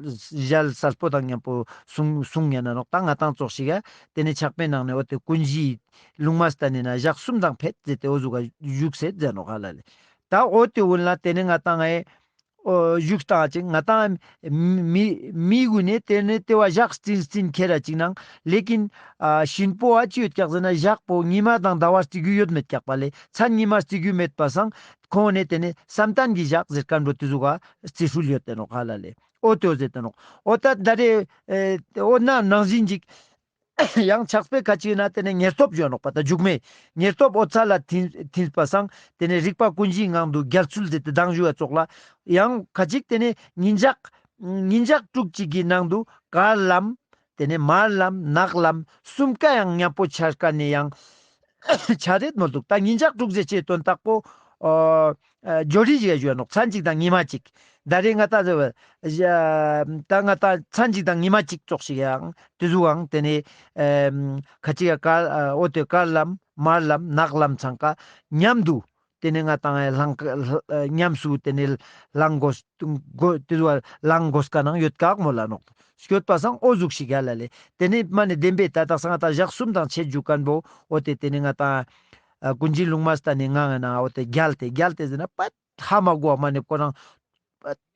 ཞལ་གསལ་པོ་དང་མཉམ་པོ་གསུང་གསུང་ཉན་ན་ནོག། ད་ང་ཏང་ཙོགས་ཤིག་ག་ཏེ་ནེ་ཆགས་པའི་ནང་ནེ་འོ་ཏེ་ཀུན་གཞི་རླུང་མ་བསྟན་ནི་ན་ཞག་གསུམ་དང་ཕེད་ཟེར་ཏེ་འོ་ཟུག་ག་བཞུགས་སེ་ཟེར་ནོག་ཧ་ལ་ལེ། ད་འོ་ཏེ་གུན་ལ་ཏེ་ནེ་ང་ཏང་ཨེ་འོ་བཞུགས་སྟངས་ཅིག་ང་ཏང་མི་མི་གུན་ནེ་ཏེ་ནེ་ཏེ་བ་ཞག་རྩིན་རྩིན་ཁྱེར་ར་ཅིག་ནང་ལེ་ཀིན་ཨ་གཤིན་པོ་ཨ་ཅི་ཡོད་ཀྱག་ཟེར་ན་ཞག་པོ་ཉི་མ་དང་ཟླ་བ་རྩི་རྒྱུ་ཡོད་མེད་ཀྱག་པ་ལེ། མཚན་ཉི་མ་རྩི་རྒྱུ་མེད་པ་སང་ཁོང་ནེ་ཏེ་ནེ་བསམ་གཏན་གྱི་ཞག་ཟེར་ཁན་བོ་ཏེ་ཟུག་ག་རྩི་སྲོལ་ཡོད་དེ་ནོག་ཧ་ལ་ལེ། འོ་ཏེ་འོ་ཟེར་དེ་ནོག། འོ་ད་ད་རེ་ཨེ་འོ་ན་ནང་བཞིན་ཅིག་ཡང་ཆགས་པའི་ཁ་ཅིག་ན་ཏེ་ནེ་ཉེར་ཐོབ་ཞུ་ནོག་པ་ད་མཇུག་མའི་ཉེར་ཐོབ་འོད་གསལ་ལ་ཐིམ་ཐིམ་པ་སང་ཏེ་ནེ་རིག་པ་ཀུན་གཞིའི་ངང་དུ་རྒྱལ་ཚུལ་ཟེར་ཏེ་མདང་ཞུ་བ་ཙོགས་ལ་ཡང་ཁ་ཅིག་ཏེ་ནེ་ཉིན་ཞག་ཉིན་ཞག་དྲུག་ཅིག་གི་ནང་དུ་དཀར་ལམ་ཏེ་ནེ་དམར་ལམ་ནག་ལམ་གསུམ་ཀ་ཡང་མཉམ་པོ་འཆར་ཁན་ནི་ཡང་ཆ་རེད་མོལ་དུག། ད་ཉིན་ཞག་དྲུག་ཟེར་ཅེས་དོན་དག་པོ་ཨ་ཨ་ཇོ་རི་ཞིག་ཡ་ཞུ་ཡ་ནོག། མཚན་ཅིག་དང་ཉི་མ་ཅིག། ད་རེ་ང་ཏང་ཟེར་བ་ད་ང་ཏང་མཚན་ཅིག་དང་ཉི་མ་ཅིག་ཙོགས་ཤིག་ཡང་ཏེ་ཟུག་ཡང་ཏེ་ནེ་ཨ་ཁ་ཅིག་ཡ་དཀར་ཨ་འོ་ཏེ་དཀར་ལམ་དམར་ལམ་ནག་ལམ་ཚང་ཀ་མཉམ་དུ་ཏེ་ནེ་ང་ཏང་ལང་ཨ་ཉམས་སུ་ཏེ་ནེ་ལང་དགོས་དགོས་ཏེ་ཟུག་ལང་དགོས་ཀ་ནང་ཡོད་ཀག་མོལ་ལ་ནོག། སྐྱོད་པ་སང་འོ་ཟུག་ཤིག་ཡ་ལ་ལེ། ཏེ་ནེ་མ་ནེ་བདེན་པའི་ད་དག་ས་ང་ཏང་ཞག་གསུམ་དང་ཕྱེད་ཞུ་ཁན་བོ་འོ་ཏེ་ཏེ་ནེ་ང་ཏང་ཨ་ཀུན་གཞི་རླུང་མ་བསྟན་ནི་ངང་ན་འོ་ཏེ་རྒྱལ་ཏེ་རྒྱལ་ཏེ་ཟེར་ན་པད་ཧ་མ་གོ་བ་མ་ནེ་ཁོ་རང་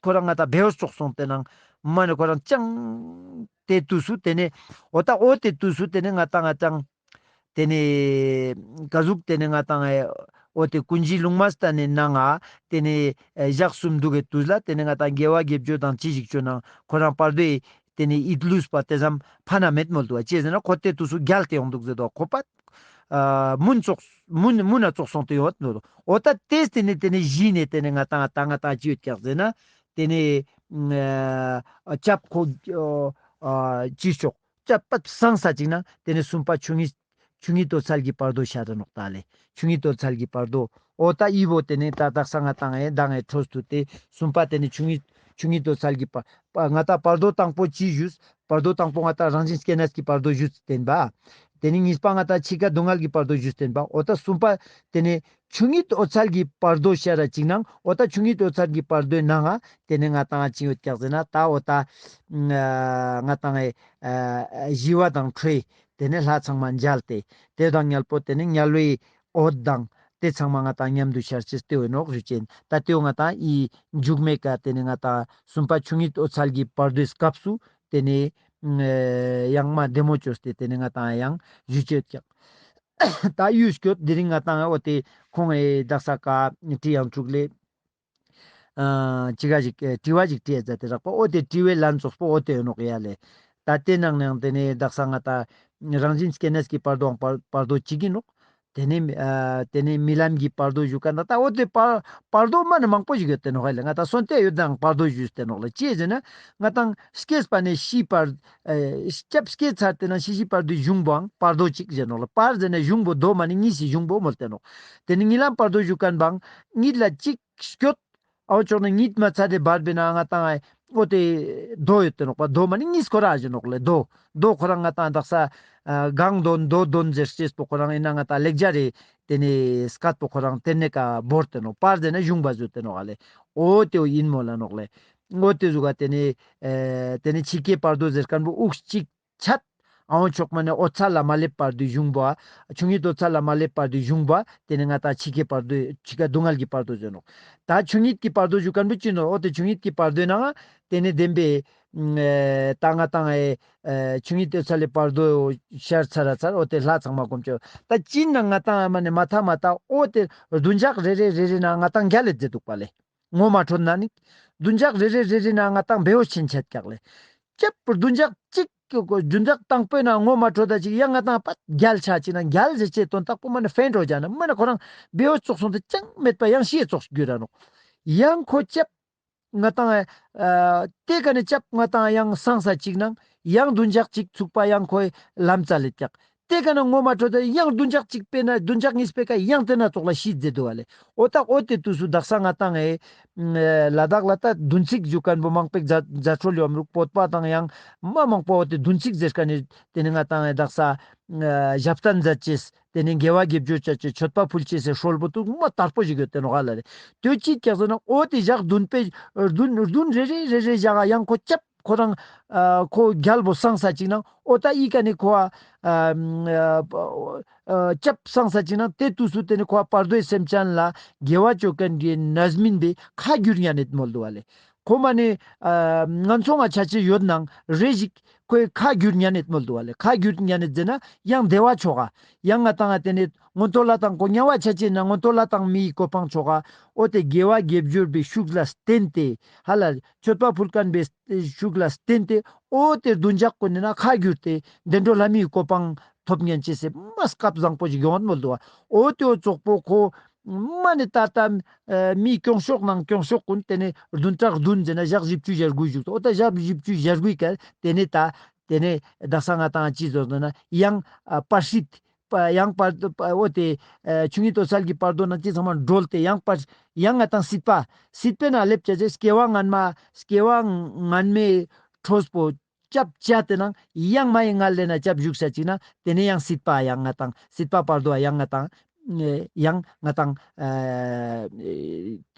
ཁོ་རང་ང་ཏང་བེའོ་ཙོགས་སོང་སྟེ་ནང་མ་ནེ་ཁོ་རང་ཅང་ཏེ་དུས་སུ་ཏེ་ནེ་འོ་ད་འོ་ཏེ་དུས་སུ་ཏེ་ནེ་ང་ཏང་ང་ཅང་ཏེ་ནེ་ཀ་ཟུག་ཏེ་ནེ་ང་ཏང་ཨེ་འོ་ཏེ་ཀུན་གཞི་རླུང་མ་བསྟན་ནི་ནང་ང་ཏེ་ནེ་ཨེ་ཞག་གསུམ་དུག་གི་དུས་ལ་ཏེ་ནེ་ང་ཏང་དགེ་བ་དགེ་སྦྱོར་དང་ཅི་ཞིག་ཅོ་ནང་ཁོ་རང་བར་དོའི་ཏེ་ནེ་ཡིད་ལུས་པ་ཏེ་ཙམ་ཕན་ན་མེད་མོལ་དུག་པ། ཅི་ཟེར་ན་ཁོ་ཏེ་དུས་སུ་རྒྱལ་ཏེ་ཡོང་དུག་ཟེར་དོ། ཁོ་པ་ཨ་མུན་ཙོགས་མུན་མུན་ན་ཙོགས་སོང་སྟེ་ཡོད་དོ། འོ་ད་ཏེས་ཏེ་ནེ་ཏེ་ནེ་གཞི་ནེ་ཏེ་ནེ་ང་ཏང་ང་ཏང་ང་ཏང་ཅི་ཡོད་ཀྱག་ཟེར་ན་ཏེ་ནེ་ཨ་ཅབ་ཁོ་ཨ་ཅི་ཙོགས་ཅབ་པ་སང་ས་ཅིག་ན་ཏེ་ནེ་གསུམ་པ་ཆོས་ཉིད་ཆོས་ཉིད་འོད་གསལ་གྱི་བར་དོ་ཤར་ར་ནོག་ད་ལེ། ཆོས་ཉིད་འོད་གསལ་གྱི་བར་དོ། འོ་ད་འི་བོ་ཏེ་ནེ་ད་དག་ས་ང་ཏང་ཨེ་མདང་ཨེ་འཕྲོས་ཏེ་གསུམ་པ་ཏེ་ནེ་ཆོས་ཉིད་ཆོས་ཉིད་འོད་གསལ་གྱི་བར་པ་ང་ཏང་བར་དོ་དང་པོ་ཅི་ཞུས། བར་དོ་དང་པོ་ང་ཏང་རང་བཞིན་སྐྱེ་གནས་ཀྱི་བར་དོ་ཞུས་བསྟན་པ། ཏེ་ནེ་གཉིས་པ་ང་ཏང་འཆི་ཁ་སྡུག་བསྔལ་གྱི་བར་དོ་ཞུས་བསྟན་པ། འོ་ད་གསུམ་པ་ཏེ་ནེ་ཆོས་ཉིད་འོད་གསལ་གྱི་བར་དོ་ཤར་ར་ཅིག་ནང་འོ་ད་ཆོས་ཉིད་འོད་གསལ་གྱི་བར་དོའི་ནང་ང་ཏེ་ནེ་ང་ཏང་ཅི་ཡོད་ཀྱག་ཟེར་ན་ད་འོ་ད་ང་ཏང་ཨེ་ཨ་ཞི་བ་དང་ཁྲོས་ཏེ་ནེ་ལྷ་ཚང་མ་མཇལ་ཏེ་ཏེ་དང་ཉལ་པོ་ཏེ་ནེ་དམྱལ་བའི་འོད་དང་ཏེ་ཚང་མ་ང་ཏང་མཉམ་དུ་ཤར་ཅེས་ཏེ་འོ་ནོག་ཞུ་ཅེན། ད་ཏེ་འོ་ང་ཏང་འི་མཇུག་མའི་ཀ་ཏེ་ནེ་ང་ཏང་གསུམ་པ་ཆོས་ཉིད་འོད་གསལ་གྱི་བར་དོའི་སྐབས་སུ་ཏེ་ནེ་ཨེ་ཡང་མ་བདེ་མོ་ཅོས་ཏེ་ཏེ་ནེ་ང་ཏང་ཡང་ཞུ་ཅེས་ཀྱག། ད་ཡུལ་སྐྱོད་དེ་རིང་ང་ཏང་འོ་ཏེ་ཁོང་ཨེ་དག་ས་ཀ་དྲི་ཡང་དྲུག་ལེ། ཨ་ཅི་ག་ཞིག་ཨེ་དྲི་བ་ཞིག་དྲི་ཡ་ཛད་དེ་རག་པ། འོ་ཏེ་དྲི་བའི་ལན་ཙོགས་པོ་འོ་ཏེ་ཡོད་ནོག་ཡ་ལེ། ད་ཏེ་ནང་ནེ་ཡང་ཏེ་ནེ་དག་ས་ང་ཏང་རང་བཞིན་སྐྱེ་གནས་ཀྱི་བར་དོའང་བར་བར་དོ་ཅིག་ཨིན་ནོག། ཏེ་ནེ་ཨ་ཏེ་ནེ་རྨི་ལམ་གྱི་བར་དོ་ཞུ་ཁན་ད་ད་འོ་ཏེ་བར་བར་དོ་མ་ནེ་མང་པོ་ཞིག་ཡོད་དེ་ནོག་ཧ་ལེ། ང་ཏང་སོན་ཏེ་ཡོད་དང་བར་དོ་ཞུས་ཏེ་ནོག་ལེ། ཅི་ཟེར་ན་ང་ཏང་སྐྱེས་པ་ནེ་ཤི་བར་ཨེ་སྐྱབས་སྐྱེས་ཚར་ཏེ་ན་ཤི་ཤི་བར་དོའི་གཞུང་པོའང་བར་དོ་གཅིག་ཟེར་ནོག་ལེ། བར་ཟེར་ན་གཞུང་པོ་དོ་མ་ནེ་གཉིས་སི་གཞུང་པོ་མོལ་ཏེ་ནོག། ཏེ་ནེ་རྨི་ལམ་བར་དོ་ཞུ་ཁན་པའང་གཉིས་ལ་གཅིག་སྐྱོད། འོ་ཅོག་ནེ་གཉིད་མ་ཚད་དེ་བར་བེ་ན་ང་ཏང་ཨེ་འོ་ཏེ་དོ་ཡོད་དེ་ནོག་པ། དོ་མ་ནེ་གཉིས་ཁོ་རང་ཨ་ཞེ་ནོག་ལེ། དོ་དོ་ཁོ་རང་ང་ཏང་དག་ས་ཨ་གང་དོན་དོ་དོན་ཟེར་ཅེས་པོ་ཁོ་རང་ཨིན་ན་ང་ཏང་ལེགས་སྦྱར་རི་ཏེ་ནེ་སྐད་པོ་ཁོ་རང་ཏེ་ནེ་ཀ་བོར་ཏེ་ནོག། བར་ཟེར་ན་གཞུང་པ་ཟེར་ཏེ་ནོག་ཨ་ལེ། འོ་ཏེ་བོ་ཨིན་མོལ་ལ་ནོག་ལེ། འོ་ཏེ་ཟུག་ག་ཏེ་ནེ་ཨེ་ཏེ་ནེ་འཆི་ཁའི་བར་དོ་ཟེར་ཁན་པོ་དབུགས་གཅིག་ཆད། ཨ་འོ་ཅོག་མ་ནེ་འོད་གསལ་ལ་མ་སླེབས་བར་དོའི་གཞུང་པོ། ཆོས་ཉིད་འོད་གསལ་ལ་མ་སླེབས་བར་དོའི་གཞུང་པོ། ཏེ་ནེ་ང་ཏང་འཆི་ཁའི་བར་དོ་འཆི་ཁ་སྡུག་བསྔལ་གྱི་བར་དོ་ཟེར་ནོག། ད་ཆོས་ཉིད་ཀྱི་བར་དོ་ཞུ་ཁན་པོ་ཅི་ནོག། འོ་ཏེ་ཆོས་ཉིད་ཀྱི་བར་དོའི་ནང་ཏེ་ནེ་བདེན་པའི་ཨེ་ད་ང་ཏང་ཨེ་ཨེ་ཆོས་ཉིད་འོད་གསལ་ལི་བར་དོ་ཤར་ཚར་ར་ཚར། འོ་ཏེ་ལྷ་ཚང་མ་སྒོམ་ཆོག། ད་ཅི་ན་ང་ཏང་མ་ནེ་མ་ཐ་མ་ད་འོ་ཏེ་རྡུན་ཆག་རེ་རེ་རེ་རེ་ན་ང་ཏང་རྒྱལ་ལེ་ཟེར་དུག་པ་ལེ། ངོ་མ་འཕྲོད་ན་ནི། རྡུན་ཆག་རེ་རེ་རེ་རེ་ན་ང་ཏང་བེའོ་ཆེན་ཆད་ཀྱག་ལེ། ཅབ་རྡུན་ཆག་ཅིག་རྡུན་ཆག་དང་པོའི་ནང་ངོ་མ་འཕྲོད་ད་ཅིག་ཡང་ང་ཏང་པད་རྒྱལ་ཆ་ཅིག་ན་རྒྱལ་ཟེར་ཅེས་དོན་དག་པོ་མ་ནེ་ཕེན་འགྲོ་ཅ་ན་མ་ནེ་ཁོ་རང་བེའོ་ཙོགས་སོང་སྟེ་ཅང་མེད་པ་ཡང་ཤི་ཡེ་ཙོགས་གྱུར་ར་ནོག། ཡང་ཁོ་ཅབ་ང་ཏང་ཨ་ཏེ་ཀ་ནེ་ཅབ་ང་ཏང་ཡང་སངས་ས་ཅིག་ནང་ཡང་རྡུན་ཆག་ཅིག་ཚུགས་པ་ཡང་ཁོའི་ལམ་རྩ་ལེ་ཀྱག། ཏེ་ཀ་ནེ་ངོ་མ་འཕྲོད་ད་ཡང་རྡུན་ཆག་ཅིག་པེ་ན་རྡུན་ཆག་གཉིས་པེ་ཀ་ཡང་ཏེ་ན་ཙོགས་ལ་ཤི་ཟེར་དུག་པ་ལེ། འོ་ད་འོ་ཏེ་དུས་སུ་དག་ས་ང་ཏང་ཨེ་ལ་དྭགས་ལ་ད་རྡུན་ཚིག་ཞུ་ཁན་པོ་མང་པོ་ཞིག་མཛད་འགྲོ་ཡོད་མི་རུག། བོད་པ་དང་ཡང་མ་མང་པོ་འོ་ཏེ་རྡུན་ཚིག་ཟེར་ཁན་ནི་ཏེ་ནེ་ང་ཏང་ཨེ་དག་ས་ཨ་ཞབས་བརྟན་མཛད་ཅེས་ཏེ་ནེ་དགེ་བ་དགེ་སྦྱོར་བྱ་ཅེས་མཆོད་པ་ཕུལ་ཅེས་སི་སྲོལ་པོ་དུག་མ་དར་པོ་ཞིག་ཡོད་དེ་ནོག་ཧ་ལ་ལེ། ཏེ་ཅི་ཀྱག་ཟེར་ན་འོ་ཏེ་ཞག་རྡུན་པེ་རྡུན་རྡུན་རེ་རེ་རེ་རེ་ཞག་ཡང་ཁོ་ཅབ་ཁོ་རང་ཨ་ཁོ་རྒྱལ་པོ་སངས་ས་ཅིག་ནང་འོ་ད་ཨི་ཀ་ནེ་ཁོ་ཨ་ཨ་ཅབ་སངས་ས་ཅིག་ནང་ཏེ་དུས་སུ་ཏེ་ནེ་ཁོ་བར་དོའི་སེམས་ཅན་ལ་དགེ་བ་ཅོ་ཁན་གྱི་རྣམ་སྨིན་པའི་ཁ་བསྒྱུར་ཉན་ནེད་མོལ་དུག་པ་ལེ། ཁོ་མ་ནེ་ཨ་ངན་སོང་ང་ཆ་ཅེས་ཡོད་ནང་རེ་ཞིག་ཁོའི་ཁ་བསྒྱུར་ཉན་ནེད་མོལ་དུག་པ་ལེ། ཁ་བསྒྱུར་ཉན་ནེད་ཟེར་ན་ཡང་བདེ་བ་ཆོག་ག། ཡང་ང་ཏང་ཏེ་ནེ་མངོན་མཐོ་ལྷ་དང་ཁོ་དམྱལ་བ་ཆ་ཅེས་ན་མངོན་མཐོ་ལྷ་དང་མིའི་གོ་འཕང་ཆོག་ག། འོ་ཏེ་དགེ་བ་དགེ་སྦྱོར་པའི་ཤུགས་ལ་བརྟེན་ཏེ་ཧ་ལ་མཆོད་པ་ཕུལ་ཁན་པའི་ཤུགས་ལ་བརྟེན་ཏེ་འོ་ཏེ་རྡུན་ཆག་ཀུན་ནི་ན་ཁ་བསྒྱུར་ཏེ་བདེ་འགྲོ་ལྷ་མིའི་གོ་འཕང་ཐོབ་ཉན་ཅེས་སི་མ་སྐབས་བཟང་པོ་ཞིག་ཡོང་མོལ་དུག་པ། འོ་ཏེ་འོ་ཙོགས་པོ་ཁོ་མ་ནེ་ད་ལྟ་ཨ་མི་གྱོང་ཤོག་ནང་གྱོང་ཤོག་ཀུན་ཏེ་ནེ་རྡུན་ཆག་རྡུན་ཟེར་ན་ཞག་བཞི་བཅུ་ཞེ་དགུ་བཞུགས་སོ། འོ་ད་ཞག་བཞི་བཅུ་ཞེ་དགུའི་ཀ་ཏེ་ནེ་ད་ཏེ་ནེ་དག་ས་ང་ཏང་ཅི་ཟེར་ན་ཡང་ཨ་བར་སྲིད་པ་ཡང་བར་དོ་པ་འོ་ཏེ་ཨ་ཆོས་ཉིད་འོད་གསལ་གྱི་བར་དོ་ན་ཅི་ཚང་མ་གྲོལ་ཏེ་ཡང་བར་ཡང་ང་ཏང་སྲིད་པ་སྲིད་པའི་ནང་སླེབས་ཅ་ཅེས་སྐྱེ་བ་སྔན་མ་སྐྱེ་བ་སྔན་མའི་འཕྲོས་པོ་ཅབ་ཅ་ཏེ་ནང་ཡང་མ་ཡི་ངལ་ལེ་ན་ཅབ་བཞུགས་ས་ཅིག་ན་ཏེ་ནེ་ཡང་སྲིད་པ་ཡང་ང་ཏང་སྲིད་པ་བར་དོ་ཡང་ང་ཏང་ཡང་ང་ཏང་ཨ་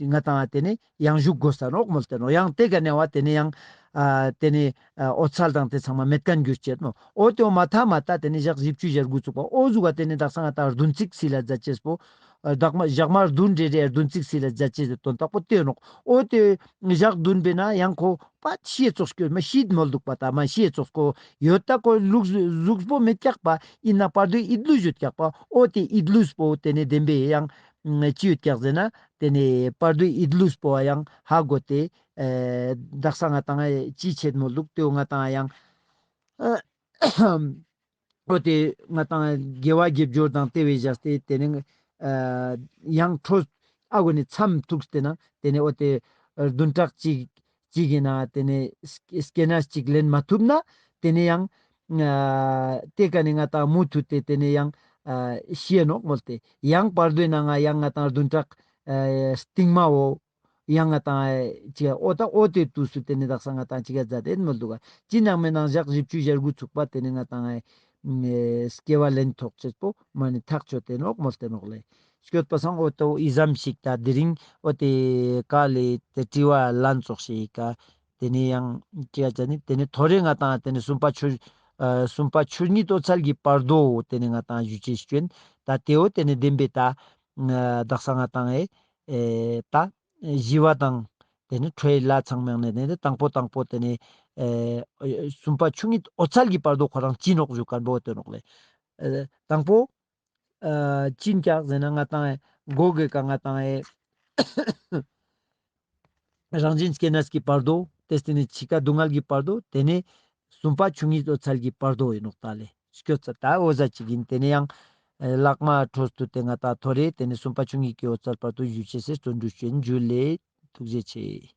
ང་ཏང་ཏེ་ནེ་ཡང་བཞུགས་དགོས་ས་ནོག་མོལ་ཏེ་ནོག། ཡང་ཏེ་ཀ་ནེ་བ་ཏེ་ནེ་ཡང་ཨ་ཏེ་ནེ་ཨ་འོད་གསལ་དང་ཏེ་ཚང་མ་མེད་ཁན་གྱུར་ཅེས་ནོག། འོ་ཏེ་འོ་མ་ཐ་མ་ད་ཏེ་ནེ་ཞག་བཞི་བཅུ་ཞེ་དགུ་ཚུགས་པ་འོ་ཟུག་ག་ཏེ་ནེ་དག་ས་ང་ཏང་རྡུན་ཚིག་སི་ལ་མཛད་ཅེས་པོ་ཨ་དག་མ་ཞག་མ་རྡུན་རེ་རེ་རྡུན་ཚིག་སི་ལ་མཛད་ཅེས་སི་དོན་དག་པོ་ཏེ་ནོག། འོ་ཏེ་ཞག་རྡུན་པེ་ན་ཡང་ཁོ་པ་ཤི་ཡེ་ཙོགས་སྐྱོ་མ་ཤི་མོལ་དུག་པ། ད་མ་ཤི་ཡེ་ཙོགས་ཁོ་ཡོད་ད་ཁོ་ལུགས་གཟུགས་པོ་མེད་ཀྱག་པ། ཨིན་ན་བར་དོའི་ཡིད་ལུས་ཡོད་ཀྱག་པ། འོ་ཏེ་ཡིད་ལུས་པོ་ཏེ་ནེ་བདེན་པའི་ཡང་ཅི་ཡོད་ཀྱག་ཟེར་ན་ཏེ་ནེ་བར་དོའི་ཡིད་ལུས་པོ་ཡང་ཧ་གོ་སྟེ་ཨེ་དག་ས་ང་ཏང་ཅི་ཆེད་མོལ་དུག་ཏེ་བོ་ང་ཏང་ཡང་ཨ་འོ་ཏེ་ང་ཏང་དགེ་བ་དགེ་སྦྱོར་དང་ཏེ་བོའི་བཞག་སྟེ་ཏེ་ནེ་ཨ་ཡང་འཕྲོ་ཨ་གོ་ནེ་མཚམས་ཐུག་སྟེ་ན་ཏེ་ནེ་འོ་ཏེ་རྡུན་ཆག་ཅིག་ཅིག་ཨིན་ན་ཏེ་ནེ་སྐྱེ་གནས་ཅིག་ལེན་མ་ཐུབ་ན་ཏེ་ནེ་ཡང་ཨ་ཏེ་ཀ་ནེ་ང་ཏང་མུ་མཐུད་དེ་ཏེ་ནེ་ཡང་ཨ་ཤི་ཡ་ནོག་མོལ་ཏེ་ཡང་བར་དོའི་ནང་ང་ཡང་ང་ཏང་རྡུན་ཆག་ཨ་སྟིང་མ་བོ་ཡང་ང་ཏང་ཨེ་ཅི་འོ་ད་འོ་ཏེ་དུས་སུ་ཏེ་ནེ་དག་ས་ང་ཏང་ཅི་ག་མཛད་དེ་མོལ་དུག་ག། ཅི་ནང་མེད་ནང་ཞག་བཞི་བཅུ་ཞེ་དགུ་ཚུགས་པ་ཏེ་ནེ་ང་ཏང་ཨེ་སྐྱེ་བ་ལེན་ཐོག་ཅེས་པོ་མ་ནེ་ཐག་ཆོད་དེ་ནོག་མོལ་ཏེ་ནོག་ལེ། སྐྱོད་པ་སང་འོ་ཏོ་ཨི་ཙམ་ཞིག་ད་དེ་རིང་འོ་ཏེ་ཀ་ལེ་ཏེ་དྲི་བ་ལན་ཙོགས་ཤིག་ག། ཏེ་ནེ་ཡང་ཅི་ག་ཅ་ནི་ཏེ་ནེ་ཐོ་རེ་ང་ཏང་ཏེ་ནེ་གསུམ་པ་ཆོས་ཨ་གསུམ་པ་ཆོས་ཉིད་འོད་གསལ་གྱི་བར་དོ་ཏེ་ནེ་ང་ཏང་ཞུ་ཅེས་ཤིག་ཨིན། ད་ཏེ་བོ་ཏེ་ནེ་བདེན་པའི་ད་ཨ་དག་ས་ང་ཏང་ཨེ་ཨེ་ད་ཞི་བ་དང་ཏེ་ནེ་ཁྲོའི་ལྷ་ཚང་མའི་ནང་ནེ་ཏེ་ནེ་དང་པོ་དང་པོ་ཏེ་ནེ་ཨེ་གསུམ་པ་ཆོས་ཉིད་འོད་གསལ་གྱི་བར་དོ་ཁོ་རང་ཅི་ནོག་ཞུ་ཁན་བོ་ཏེ་ནོག་ལེ། ཨེ་དང་པོ་ཨ་ཅི་ཨིན་ཀྱག་ཟེར་ན་ང་ཏང་ཨེ་གོ་གེ་ཀ་ང་ཏང་ཨེ་རང་བཞིན་སྐྱེ་གནས་ཀྱི་བར་དོ། ཏེ་སྟེ་ནེ་འཆི་ཁ་སྡུག་བསྔལ་གྱི་བར་དོ། ཏེ་ནེ་གསུམ་པ་ཆོས་ཉིད་འོད་གསལ་གྱི་བར་དོ་ཨིན་ནོག་ད་ལེ། སྐྱོད་ས་ད་འོ་ཟ་ཅིག་ཨིན། ཏེ་ནེ་ཡང་ ལྷག་མ་འཕྲོས་ཏེ་ང་ཏང་ཐོ་རེ་ཏེ་ནེ་སུམ་པ་ཆུང་ངུའི་ཀི་འོད་གསལ་བར་དུ་ཞུ་ཅེས་སི་བརྩོན་འགྲུས་ཅོ་ཨིན། ཇུ་ལེ། ཐུགས་རྗེ་ཆེ།